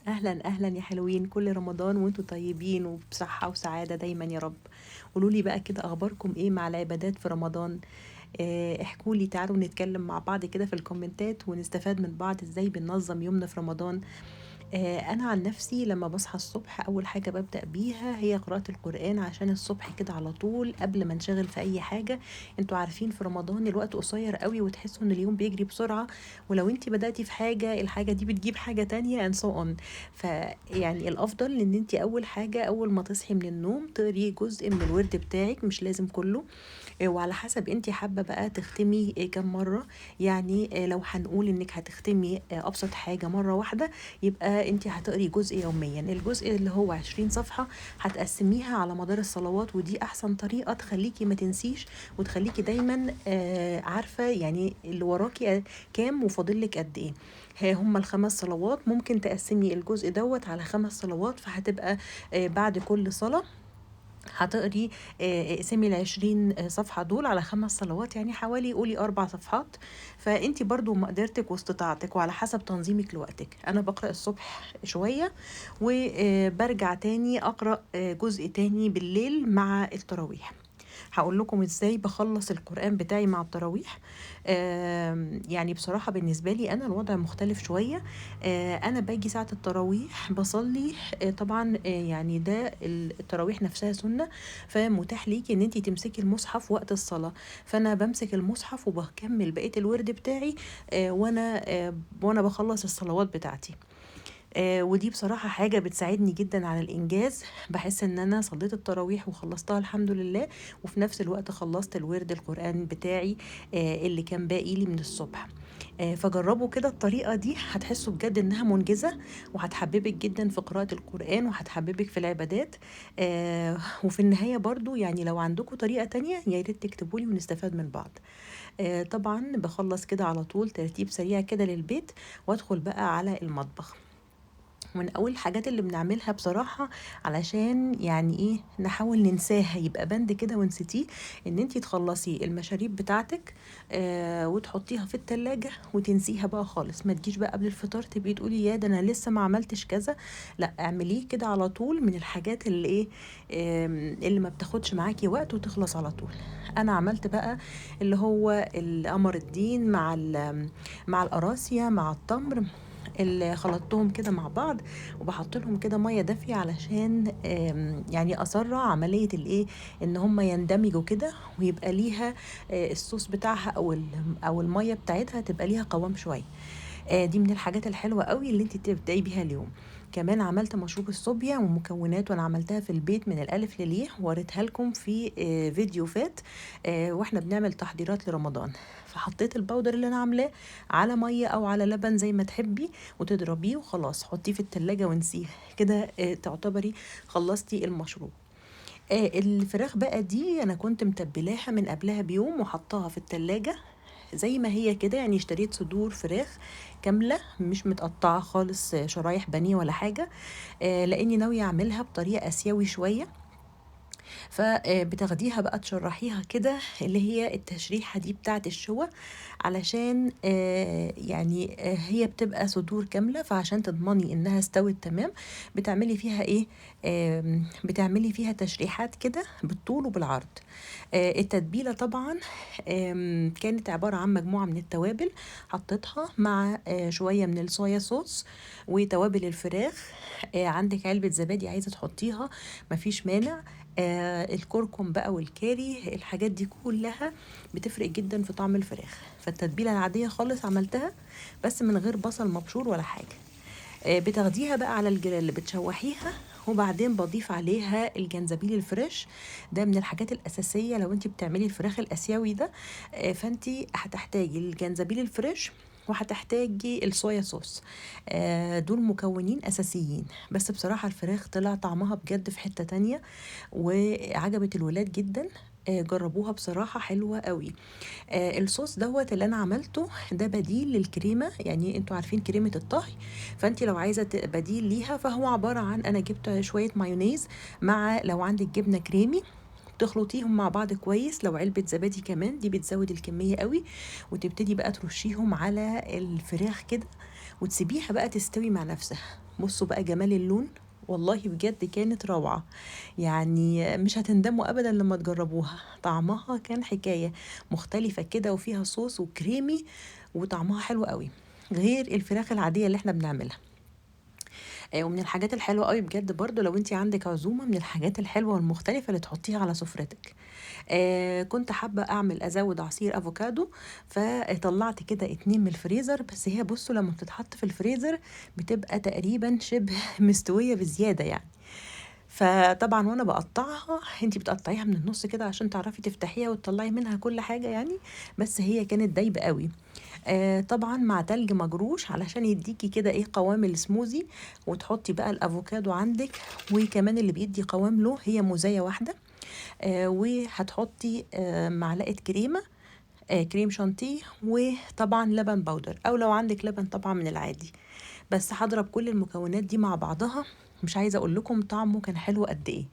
اهلا اهلا يا حلوين، كل رمضان وانتوا طيبين وبصحة وسعادة دايما يا رب. قولوا لي بقى كده اخباركم ايه مع العبادات في رمضان؟ احكوا لي، تعالوا نتكلم مع بعض كده في الكومنتات ونستفاد من بعض ازاي بننظم يومنا في رمضان. انا عن نفسي لما بصحى الصبح اول حاجة ببدأ بيها هي قراءة القرآن، عشان الصبح كده على طول قبل ما انشغل في اي حاجة. انتوا عارفين في رمضان الوقت قصير قوي وتحسوا ان اليوم بيجري بسرعة، ولو انتي بدأتي في حاجة الحاجة دي بتجيب حاجة تانية and so on. فيعني الافضل ان انتي اول حاجة اول ما تصحي من النوم تقري جزء من الورد بتاعك، مش لازم كله، وعلى حسب انتي حابة بقى تختمي كم مرة. لو هنقول انك هتختمي ابسط حاجة مرة واحدة، يبقى انتي هتقري جزء يوميا. الجزء اللي هو 20 صفحة هتقسميها على مدار الصلوات، ودي احسن طريقة تخليكي ما تنسيش وتخليكي دايما عارفة اللي وراكي كام وفاضلك قد ايه. هما الخمس صلوات، ممكن تقسمي الجزء دوت على 5 صلوات، فهتبقى بعد كل صلاة هتقري، اقسمي العشرين صفحة دول على 5 صلوات، يعني حوالي قولي 4 صفحات. فانتي برضو مقدرتك واستطاعتك وعلى حسب تنظيمك لوقتك. انا بقرأ الصبح شوية وبرجع تاني اقرأ جزء تاني بالليل مع التراويح. هقول لكم ازاي بخلص القرآن بتاعي مع التراويح. بصراحة بالنسبة لي انا الوضع مختلف شوية. انا باجي ساعة التراويح بصلي، طبعا، ده التراويح نفسها سنة، فمتاح ليكي ان انتي تمسكي المصحف وقت الصلاة. فانا بمسك المصحف وبكمل بقية الورد بتاعي، وانا بخلص الصلوات بتاعتي. ودي بصراحة حاجة بتساعدني جدا على الإنجاز. بحس إن أنا صليت التراويح وخلصتها الحمد لله، وفي نفس الوقت خلصت الورد القرآن بتاعي، اللي كان باقي لي من الصبح. فجربوا كده الطريقة دي، هتحسوا بجد إنها منجزة وهتحببك جدا في قراءة القرآن وهتحببك في العبادات. وفي النهاية برضو لو عندكم طريقة تانية يا ريت تكتبولي ونستفاد من بعض. طبعا بخلص كده على طول ترتيب سريع كده للبيت وادخل بقى على المطبخ. من أول الحاجات اللي بنعملها بصراحة علشان نحاول ننساها، يبقى بند كده ونسيتيه، إن انتي تخلصي المشاريب بتاعتك، وتحطيها في التلاجة وتنسيها بقى خالص. ما تجيش بقى قبل الفطار تبقي تقولي يا ده أنا لسه ما عملتش كذا، لا اعمليه كده على طول. من الحاجات اللي ما بتاخدش معاكي وقت وتخلص على طول. أنا عملت بقى اللي هو القمر الدين مع القراصية مع التمر، اللي خلطتهم كده مع بعض وبحط لهم كده ميه دافيه علشان اسرع عمليه ان هم يندمجوا كده ويبقى ليها الصوص بتاعها او الميه بتاعتها تبقى ليها قوام شويه. دي من الحاجات الحلوه قوي اللي انت تبداي بيها اليوم. كمان عملت مشروب الصوبيا ومكونات، وانا عملتها في البيت من الالف لليه، ووريتها لكم في فيديو فات، واحنا بنعمل تحضيرات لرمضان. فحطيت البودر اللي انا عاملاه على ميه او على لبن زي ما تحبي وتضربيه وخلاص، حطيه في التلاجة وانسيه كده، تعتبري خلصتي المشروب. الفراخ بقى دي انا كنت متبلاها من قبلها بيوم وحطاها في التلاجة زي ما هي كده، اشتريت صدور فراخ كاملة مش متقطعة خالص، شرايح بانيه ولا حاجة، لاني ناوية اعملها بطريقة اسيوي شوية. فبتاخديها بقى تشرحيها كده اللي هي التشريحة دي بتاعت الشوى، علشان هي بتبقى صدور كاملة، فعشان تضمني انها استوت تمام بتعملي فيها ايه؟ بتعملي فيها تشريحات كده بالطول وبالعرض. التتبيلة طبعا، كانت عبارة عن مجموعة من التوابل حطيتها مع شوية من الصويا صوص وتوابل الفراخ. عندك علبة زبادي عايزة تحطيها مفيش مانع، الكركم بقى والكاري، الحاجات دي كلها بتفرق جدا في طعم الفراخ. فالتتبيلة العادية خالص عملتها بس من غير بصل مبشور ولا حاجة. بتاخديها بقى على الجريل بتشوحيها، وبعدين بضيف عليها الجنزبيل الفريش. ده من الحاجات الأساسية لو انتي بتعملي الفراخ الآسيوي ده، فانتي هتحتاجي الجنزبيل الفريش وهتحتاجي الصويا صوص، دول مكونين أساسيين. بس بصراحة الفراخ طلع طعمها بجد في حتة تانية وعجبت الولاد جدا، جربوها بصراحة حلوة قوي. الصوص دوت اللي أنا عملته ده بديل للكريمة، انتوا عارفين كريمة الطهي، فانت لو عايزة بديل ليها فهو عبارة عن أنا جبت شوية مايونيز مع لو عندك جبنة كريمي تخلطيهم مع بعض كويس، لو علبة زبادي كمان دي بتزود الكمية قوي، وتبتدي بقى ترشيهم على الفراخ كده وتسيبيها بقى تستوي مع نفسها. بصوا بقى جمال اللون، والله بجد كانت روعة، يعني مش هتندموا أبدا لما تجربوها. طعمها كان حكاية مختلفة كده، وفيها صوص وكريمي، وطعمها حلو قوي غير الفراخ العادية اللي احنا بنعملها. ومن الحاجات الحلوة قوي بجد برضو لو انتي عندك عزومة، من الحاجات الحلوة والمختلفة اللي تحطيها على سفرتك. كنت حابة ازود عصير افوكادو، فطلعت كده 2 من الفريزر، بس هي بصوا لما بتتحط في الفريزر بتبقى تقريبا شبه مستوية بزيادة يعني. فطبعا وانا بقطعها، انتي بتقطعيها من النص كده عشان تعرفي تفتحيها وتطلعي منها كل حاجة يعني، بس هي كانت دايبة قوي. طبعا مع تلج مجروش علشان يديكي كده ايه قوام السموزي، وتحطي بقى الافوكادو عندك، وكمان اللي بيدي قوام له هي موزاية واحدة. وهتحطي معلقة كريمة، كريم شانتيه، وطبعا لبن بودر، او لو عندك لبن طبعا من العادي. بس هضرب كل المكونات دي مع بعضها، مش عايزة اقول لكم طعمه كان حلو قد ايه.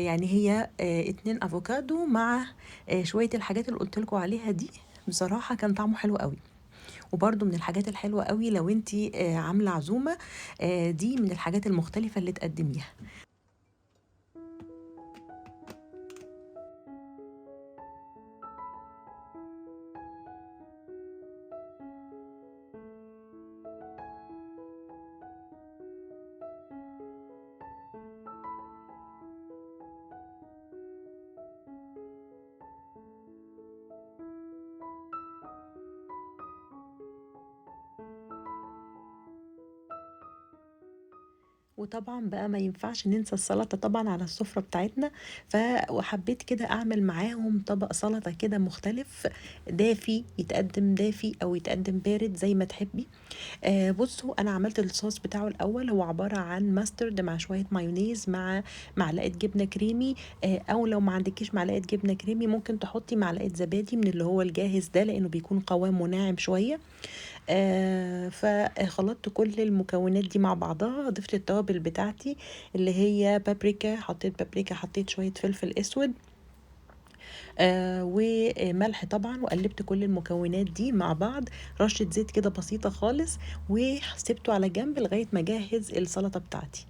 يعني هي 2 افوكادو مع شوية الحاجات اللي قلت لكم عليها دي، بصراحة كان طعمه حلو قوي. وبرده من الحاجات الحلوة قوي لو انتي عاملة عزومة، دي من الحاجات المختلفة اللي تقدميها. وطبعا بقى ما ينفعش ننسى السلطة طبعا على السفرة بتاعتنا، وحبيت كده اعمل معاهم طبق سلطة كده مختلف دافي، يتقدم دافي او يتقدم بارد زي ما تحبي. بصوا انا عملت الصوص بتاعه الاول، هو عبارة عن mustard مع شوية مايونيز مع معلقة جبنة كريمي، او لو ما عندكيش معلقة جبنة كريمي ممكن تحطي معلقة زبادي من اللي هو الجاهز ده، لانه بيكون قوامه ناعم شوية. فخلطت كل المكونات دي مع بعضها، ضفت التوابل بتاعتي اللي هي بابريكا، حطيت بابريكا، حطيت شوية فلفل اسود، وملح طبعا، وقلبت كل المكونات دي مع بعض، رشة زيت كده بسيطة خالص، وسبته على جنب لغاية ما اجهز السلطة بتاعتي.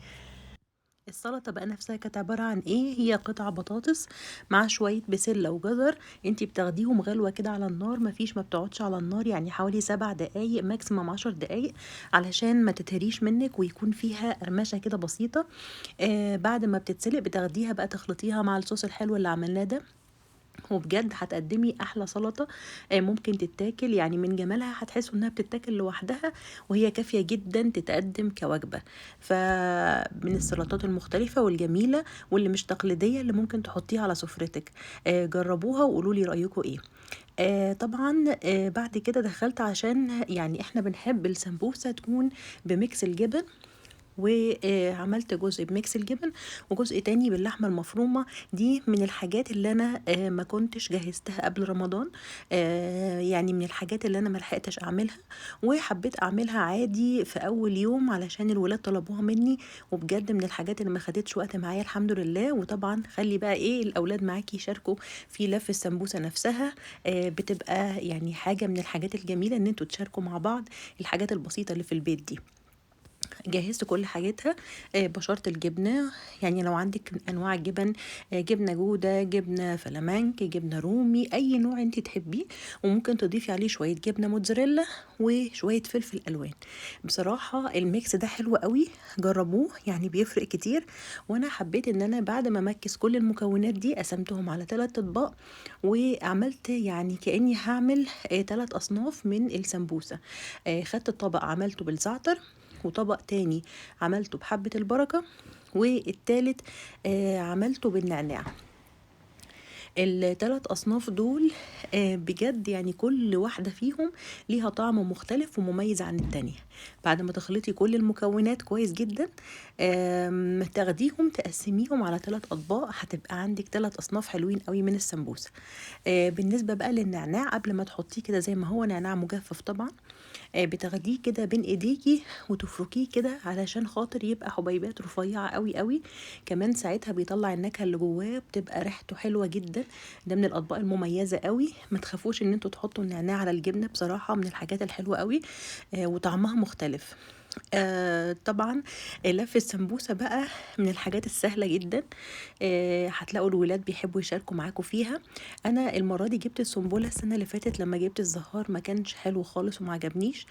السلطة بقى نفسها كانت عبارة عن ايه؟ هي قطع بطاطس مع شوية بسلة وجزر، انتي بتاخديهم غلوة كده على النار، ما بتقعدش على النار يعني حوالي 7 دقايق maximum 10 دقايق علشان ما تتهريش منك ويكون فيها قرمشة كده بسيطة. بعد ما بتتسلق بتاخديها بقى تخلطيها مع الصوص الحلو اللي عملناه ده، وبجد هتقدمي احلى سلطة، ممكن تتاكل، يعني من جمالها هتحسوا انها بتتاكل لوحدها، وهي كافيه جدا تتقدم كوجبه. فمن السلطات المختلفة والجميلة واللي مش تقليدية اللي ممكن تحطيها على سفرتك، جربوها وقولوا لي رايكم ايه. طبعا، بعد كده دخلت عشان يعني احنا بنحب السمبوسه تكون ب mix الجبن، وعملت جزء ب mix الجبن وجزء تاني باللحمة المفرومة. دي من الحاجات اللي أنا ما كنتش جهزتها قبل رمضان، يعني من الحاجات اللي أنا ما لحقتش أعملها، وحبيت أعملها عادي في أول يوم علشان الولاد طلبوها مني، وبجد من الحاجات اللي ما خدتش وقت معايا الحمد لله. وطبعا خلي بقى الأولاد معاكي يشاركوا في لف السمبوسة نفسها، بتبقى يعني حاجة من الحاجات الجميلة إن انتوا تشاركوا مع بعض الحاجات البسيطة اللي في البيت دي. جهزت كل حاجتها، بشرت الجبنة، يعني لو عندك أنواع الجبن، جبنة جودة، جبنة فلامنك، جبنة رومي، أي نوع انت تحبيه، وممكن تضيفي عليه شوية جبنة موتزاريلا وشوية فلفل ألوان. بصراحة ال mix ده حلو قوي، جربوه يعني بيفرق كتير. وأنا حبيت إن أنا بعد ما mix كل المكونات دي قسمتهم على 3 أطباق، وعملت يعني كأني هعمل، 3 أصناف من السمبوسة. خدت الطبق عملته بالزعتر، وطبق تاني عملته بحبة البركة، والتالت، عملته بالنعناع. التلات أصناف دول، بجد يعني كل واحدة فيهم ليها طعم مختلف ومميز عن التانية. بعد ما تخلطي كل المكونات كويس جدا، تاخديهم تقسميهم على 3 أطباق، هتبقى عندك 3 أصناف حلوين قوي من السمبوسة. بالنسبة بقى للنعناع، قبل ما تحطيه كده زي ما هو نعناع مجفف طبعا، بتاخديه كده بين ايديكي وتفركيه كده علشان خاطر يبقى حبيبات رفيعة قوي قوي، كمان ساعتها بيطلع النكهة اللي جواه، بتبقى ريحته حلوة جدا. ده من الأطباق المميزة قوي، ما تخافوش ان انتوا تحطوا النعناع على الجبنة، بصراحة من الحاجات الحلوة قوي، وطعمها مختلف. طبعًا لف السمبوسة بقى من الحاجات السهلة جدًا، هتلاقوا الولاد بيحبوا يشاركوا معاكم فيها. أنا المرة دي جبت السنبلة، السنة اللي فاتت لما جبت الزهار ما كانش حلو خالص وما عجبنيش.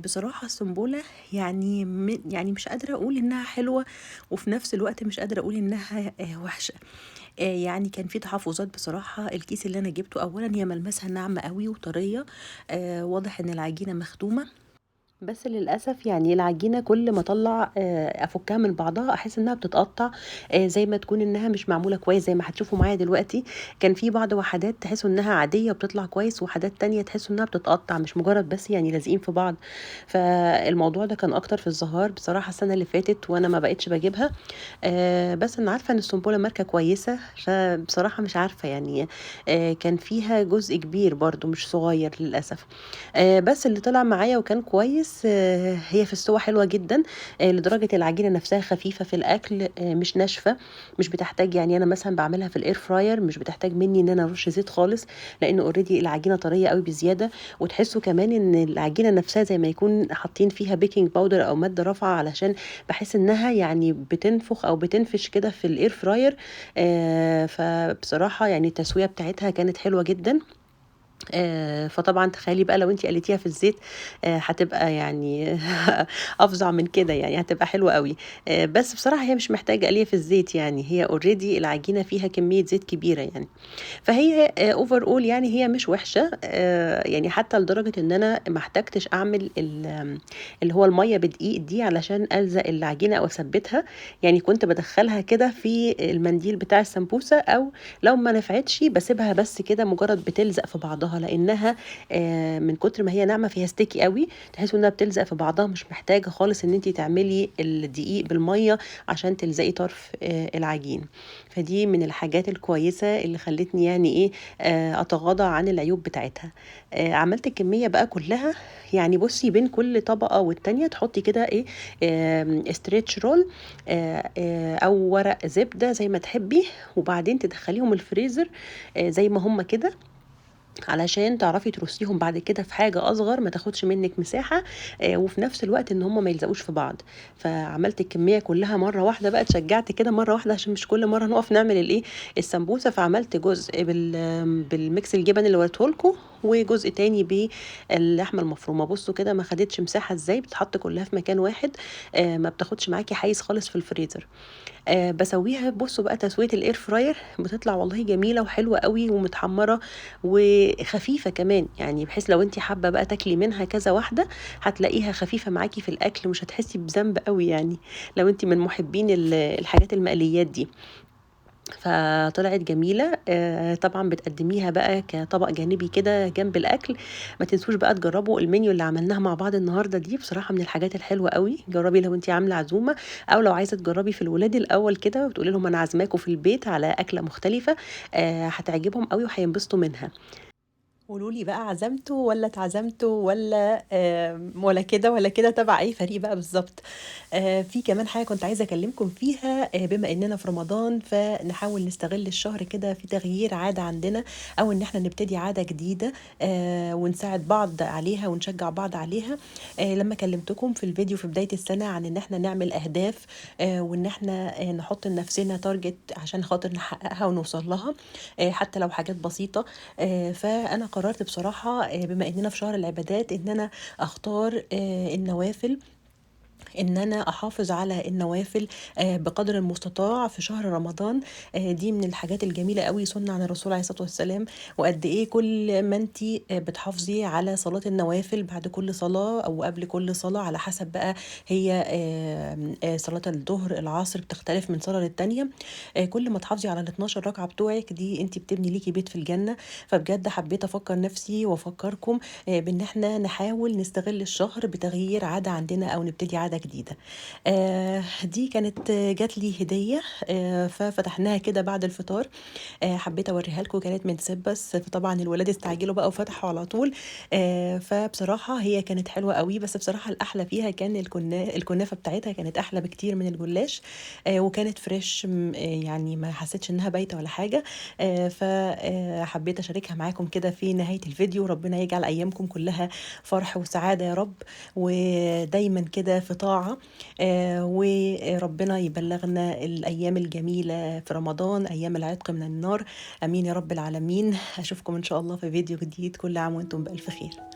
بصراحة السنبلة يعني يعني مش قادرة أقول إنها حلوة، وفي نفس الوقت مش قادرة أقول إنها وحشة. يعني كان في تحفظات بصراحة. الكيس اللي أنا جبته أولاً هي ملمسها ناعمة قوي وطرية، واضح إن العجينة مخدومة، بس للأسف يعني العجينة كل ما أطلع، أفكها من بعضها أحس إنها بتتقطع، زي ما تكون إنها مش معمولة كويس، زي ما هتشوفوا معايا دلوقتي. كان في بعض وحدات تحسوا إنها عادية وبتطلع كويس، وحدات تانية تحسوا إنها بتتقطع، مش مجرد بس يعني لازقين في بعض. فالموضوع ده كان أكتر في الزهار بصراحة السنة اللي فاتت، وأنا ما بقتش بجيبها. بس أنا عارفة إن السنبلة ماركة كويسة، فبصراحة مش عارفة يعني، كان فيها جزء كبير برضو مش صغير للأسف. بس اللي طلع معايا وكان كويس، هي في السوا حلوة جدا، لدرجة العجينة نفسها خفيفة في الأكل، مش ناشفة، مش بتحتاج، يعني أنا مثلا بعملها في ال air fryer مش بتحتاج مني إن أنا أرش زيت خالص، لأنه already العجينة طرية قوي بزيادة. وتحسوا كمان إن العجينة نفسها زي ما يكون حاطين فيها baking powder أو مادة رافعة، علشان بحس إنها يعني بتنفخ أو بتنفش كده في ال air fryer. فبصراحة يعني التسوية بتاعتها كانت حلوة جدا. فطبعا تخيلي بقى لو انتي قليتيها في الزيت، هتبقى يعني افظع من كده، يعني هتبقى حلوه قوي. بس بصراحه هي مش محتاجه قليه في الزيت، يعني هي already العجينه فيها كميه زيت كبيره يعني، فهي overall يعني هي مش وحشه. يعني حتى لدرجه ان انا ما احتاجتش اعمل اللي هو الميه بدقيق دي علشان الزق العجينه او اثبتها، يعني كنت بدخلها كده في المنديل بتاع السمبوسه، او لو ما نفعتش بسيبها بس كده مجرد بتلزق في بعضها، لانها، من كتر ما هي ناعمه فيها sticky قوي، تحسوا انها بتلزق في بعضها، مش محتاجه خالص ان انتي تعملي الدقيق بالميه عشان تلزقي طرف، العجين. فدي من الحاجات الكويسه اللي خلتني يعني ايه، اتغاضى عن العيوب بتاعتها. عملت الكميه بقى كلها، يعني بصي بين كل طبقه والتانيه تحطي كده ايه، stretch roll، او ورق زبده زي ما تحبي، وبعدين تدخليهم الفريزر، زي ما هم كده، علشان تعرفي ترصيهم بعد كده في حاجة أصغر ما تاخدش منك مساحة، وفي نفس الوقت إن هم ما يلزقوش في بعض. فعملت الكمية كلها مرة واحدة بقى، اتشجعت كده مرة واحدة عشان مش كل مرة نقف نعمل الإيه السمبوسة. فعملت جزء بال mix الجبن اللي وريته لكم، وجزء تاني باللحمة المفرومة. بصوا كده ما خدتش مساحة ازاي، بتتحط كلها في مكان واحد، ما بتاخدش معاكي حيز خالص في الفريزر. بسويها بصوا بقى تسوية ال air fryer بتطلع والله جميلة وحلوة قوي ومتحمرة وخفيفة كمان، يعني بحيث لو انتي حابة بقى تاكلي منها كذا واحدة هتلاقيها خفيفة معاكي في الأكل، مش هتحسي بذنب قوي، يعني لو انتي من محبين الحاجات المقليات دي. فطلعت جميلة. طبعا بتقدميها بقى كطبق جانبي كده جنب الأكل. ما تنسوش بقى تجربوا المنيو اللي عملناها مع بعض النهاردة دي، بصراحة من الحاجات الحلوة قوي. جربي لو انتي عاملة عزومة، أو لو عايزة تجربي في الولاد الأول كده وتقولي لهم أنا عازماكم في البيت على أكلة مختلفة، هتعجبهم قوي وهينبسطوا منها. قولوا لي بقى عزمتوا ولا اتعزمتوا ولا كده ولا كده، تبع اي فريق بقى بالظبط؟ في كمان حاجه كنت عايزه اكلمكم فيها، بما اننا في رمضان فنحاول نستغل الشهر كده في تغيير عاده عندنا، او ان احنا نبتدي عاده جديده، ونساعد بعض عليها ونشجع بعض عليها. لما كلمتكم في الفيديو في بدايه السنه عن ان احنا نعمل اهداف، وان احنا، نحط لنفسنا target عشان خاطر نحققها ونوصل لها، حتى لو حاجات بسيطه. فانا قررت بصراحة، بما إننا في شهر العبادات إن أنا أختار، النوافل، إن أنا أحافظ على النوافل، بقدر المستطاع في شهر رمضان. دي من الحاجات الجميلة قوي، سنة عن الرسول عليه الصلاة والسلام. وقد إيه كل ما أنتي، بتحافظي على صلاة النوافل بعد كل صلاة أو قبل كل صلاة، على حسب بقى هي، صلاة الظهر العصر بتختلف من صلاة للتانية، كل ما تحافظي على ال 12 ركعة بتوعك دي أنتي بتبني ليكي بيت في الجنة. فبجد حبيت أفكر نفسي وأفكركم، بإن إحنا نحاول نستغل الشهر بتغيير عادة عندنا أو نبتدي عادة عادة جديدة. دي كانت جات لي هدية، ففتحناها كده بعد الفطار. حبيت أوريها لكم، كانت من سيبس، فطبعا الولاد استعجلوا بقى وفتحوا على طول. فبصراحة هي كانت حلوة قوي، بس بصراحة الأحلى فيها كان الكنافة بتاعتها كانت أحلى بكتير من الجلاش. وكانت fresh، يعني ما حسيتش إنها بايتة ولا حاجة. فحبيت أشاركها معاكم كده في نهاية الفيديو. ربنا يجعل أيامكم كلها فرح وسعادة يا رب، ودايما كده في طاعة، وربنا يبلغنا الأيام الجميلة في رمضان، أيام العتق من النار. أمين يا رب العالمين. أشوفكم إن شاء الله في فيديو جديد. كل عام وأنتم بألف خير.